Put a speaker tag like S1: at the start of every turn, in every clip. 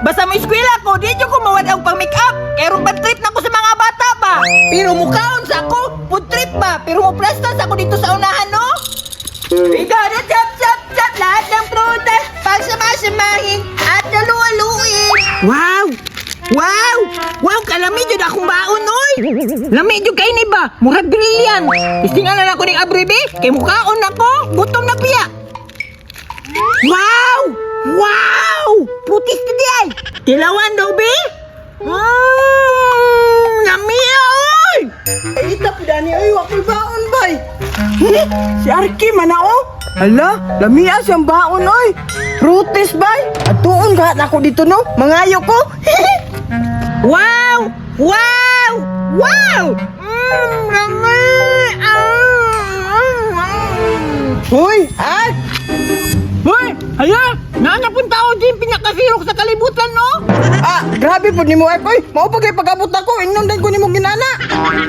S1: Basta mo eskwela ko, di jud ko mawad ang pang make up. Kay ron trip na ko sa mga bata ba. Pero mukaon sa ako, food trip ba. Pero mo plasta sa ako dito sa unahan, no? We gotta chop, chop, chop lahat ng prutas. Pagsama-samahin at halu-haluin. Wow! Wow! Wow, kalami jud akong baon, oy! Lami jud kay ni ba? Murag brilliant. Istingan na lang ko ning abre, be. Kay mukaon nako, gutom na piya. Wow! Wow! Putis na di ay! Tilawan daw, be? Lami, oy!
S2: Ay, ita po dani ay wako'y baon bay. Si Arky man na oh. Hala, lamia siyang baon oy. Prutis bay. Atuon ka ako dito no. Mangayo ko.
S1: Wow! Wow! Wow! Lami! Ah, ah, ah.
S2: Hoy, Ark!
S1: Hoy! Hala! Naanapun tao din pinakasirok sa kalibutan, no?
S2: Ah, grabe po nimo Ark oy. Mao pa kay pag-abot ako, ingnon din ko nimo ginana.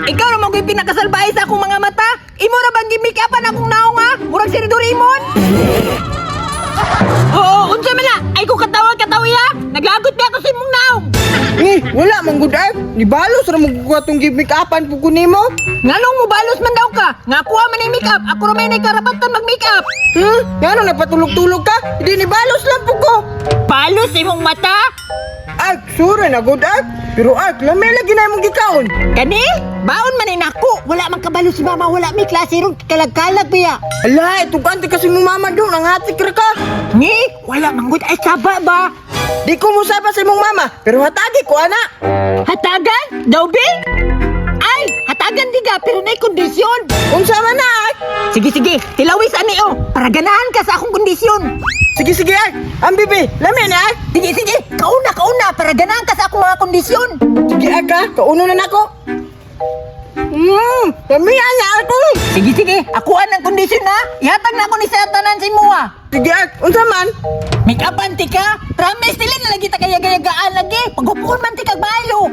S1: Ikaw ra mo pinakasalbahe sa akong mga mata. Imo ra bang gimikapan akong naong ha? Murag si Doraemon. Oo, unsa man na? Ay ko katawa katawi ha. Naglagot ba ako sa imong naong?
S2: Ni, wala man gud Ark. Nibalos ra mo ko atong gimikapan po ko nimo.
S1: Nganong mubalos man daw ka? Nga kuha man ang makeup. Ako ra may karapatan mag-makeup.
S2: Ngano nagpatulog-tulog ka? Hindi nibalos lang po ko.
S1: Balos imong mata?
S2: Ark, sorry na gud Ark. Pero Ark, lami lagi na imong gikaon.
S1: Kani? Baon man ni nako. Wala man kabalo si mama, wala may klase ron kalag-kalag biya.
S2: Ala, itugan kasi mo mama doon, ang hatik ra ka.
S1: Ni, wala man gud ay saba ba?
S2: Di ko musaba sa imong mama, pero hatagi ko ana.
S1: Hatagan? Daw be? Ay, hatagan di ka pero nay kondisyon.
S2: Unsa man na, Ark?
S1: Sige, sige, tilawis ani oh, para ganahan ka sa akong kondisyon.
S2: Sige, sige, Ark. Ang bibi, lami na, Ark.
S1: Sige, sige, kauna, kauna, para ganahan ka sa akong mga kondisyon.
S2: Sige, Ark, ha? Kauno na nako. Lami ana, Ark. Uy.
S1: Sige, sige, akuan ang kondisyon ha. Ihatag na ako ni sa tanan si Mua.
S2: Sige, Ark. Unsa man?
S1: Make up anti ka? Promise dili na lagi ta kaya-gayagaan lagi. Pagupon man ti kag bayo.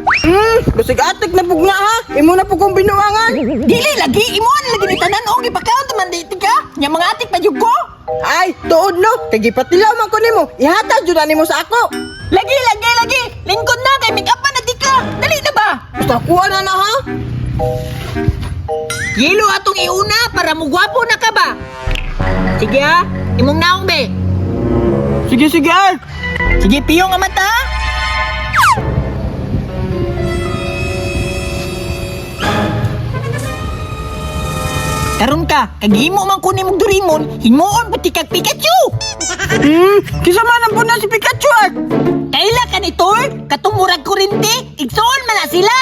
S2: Basig atik na pugna ha. Imo na pug kong binuangan.
S1: Dili lagi imo na lagi ni tanan og ipakaon man di ti ka. Nya mga atik pa jud ko.
S2: Ay, tuod no. Kay gipatilaw man ko nimo. Ihatag jud na nimo sa ako.
S1: Lagi, lagi, lagi. Lingkod na kay make up na di ka. Dali na ba?
S2: Basta kuha na na ha.
S1: Yelo atong iuna para mugwapo na ka ba? Sige ha, imong naong be.
S2: Sige, sige, Ark.
S1: Sige, piyong ang mata. Karon ka, kag himo man ko nimong Doraemon, himuon puti kag Pikachu.
S2: Kisa man ang puna si Pikachu, Ark.
S1: Kaila ka ni Tor, katong murag kurente, igsuon man na sila.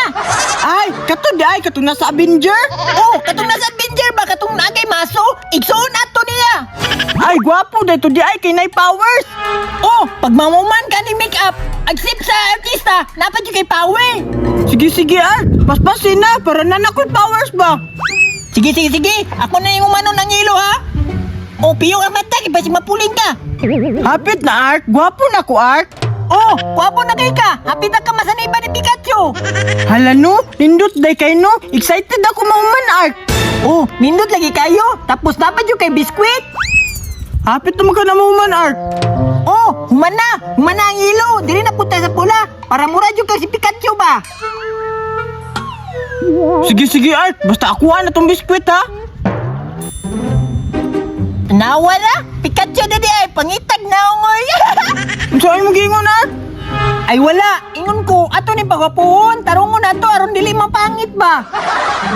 S2: Ay, kato di ay, kato na sa Avenger.
S1: Oh, katong nasa Avenger ba katong nagay maso, igsuon ato niya.
S2: Ay, gwapo dito di ay kay nay powers.
S1: Oh, pag mamuman ka ni makeup, agsip sa artista, dapat yung kay power.
S2: Sige, sige, Ark. Paspasin na, para na nakoy powers ba?
S1: Sige, sige, sige. Ako na yung umano ng ilo, ha? O, piyong ang mata, iba si mapuling ka.
S2: Hapit na, Ark. Gwapo na ko, Ark.
S1: Oh, kwapo na kay ka. Hapit na ka masaniba ni Pikachu.
S2: Hala no, nindot day kay no. Excited ako mahuman, Ark.
S1: Oh, nindot lagi kayo. Tapos dapat yung kay biskwit.
S2: Hapit naman ka na mahuman, Ark.
S1: Oh, humana. Humana ang ilo. Dili na punta sa pula. Para mura yung kay si Pikachu ba?
S2: Sige, sige, Ark. Basta akuha na tong biskwit, ha?
S1: Nawala. Pikachu na di ay. Pangitag na ungoy.
S2: Unsa imong giingon, Ark?
S1: Ay wala, ingon ko, ato ni pagwapuhon, tarungon na to, aron dili mapangit ba?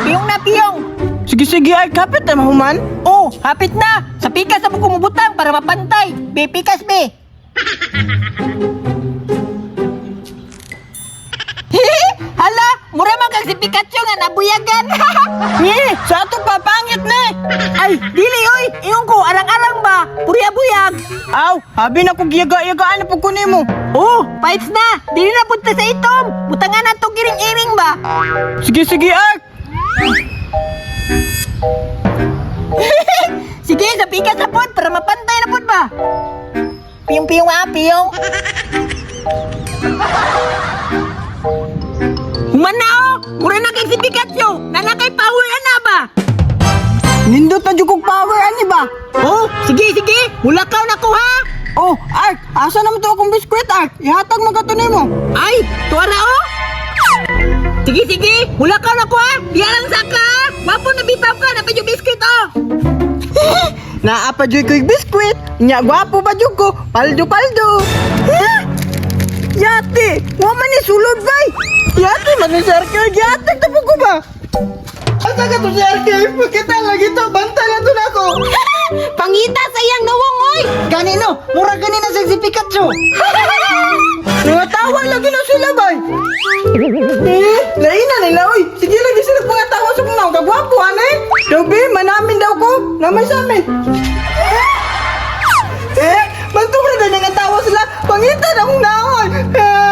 S1: Piyong na piyong.
S2: Sige, sige, Ark. Hapit na mahuman.
S1: Oh, hapit na. Sa pikas na mo kumubutang para mapantay. Be, pikas be. Hala, mura man kag si Pikachu nga nabuyagan.
S2: Ni, sa ato pa, pangit na eh.
S1: Ay, dili oy, ingon ko arang-arang ba? Puriya-buyag.
S2: Aw, habi na ko giyaga-yagaan na pug ko nimo.
S1: Oh, fights na. Dili na punta sa itom. Butangan na tong iring-iring ba?
S2: Sige, sige, Ark.
S1: Sige, sa pikas na pod para mapantay na pod ba? Piyong-piyong ah, piyong. Humana oh! Mura na kay si Pikachu! Nanakay power ana ba?
S2: Nindot na jud kog power ani ba?
S1: Oh, sige, sige! Mulakaw na ko ha!
S2: Oh, Ark, Asa naman to akong biskwit, Ark? Ihatag mo ka to nimo.
S1: Ay, tuara oh. Sige, sige. Mula ka na ko ha. Diya lang sa ka. Wapo na bitaw ka. Napad yung biscuit oh.
S2: Naa pa jud ko'y biskwit. Nya gwapo pa jud ko. Paldo paldo. Eh? Yate, wa man ni sulod bay. Yate man ni si Arke, yate tapo ko ba? Asa ka to si Arke? Pakita lagi to, banta lang to nako.
S1: Pangita sa iyang nawong oy.
S2: Gani no, mura gani na si Pikachu. Nangatawa lagi na sila bay. Eh, lain na nila oy. Sige lagi sila pangatawa sa mga kagwapo ane. Daw be, manamin daw ko. Namay sa amin. Eh, bantu na nangatawa sila. Pangita na akong naon. Eh.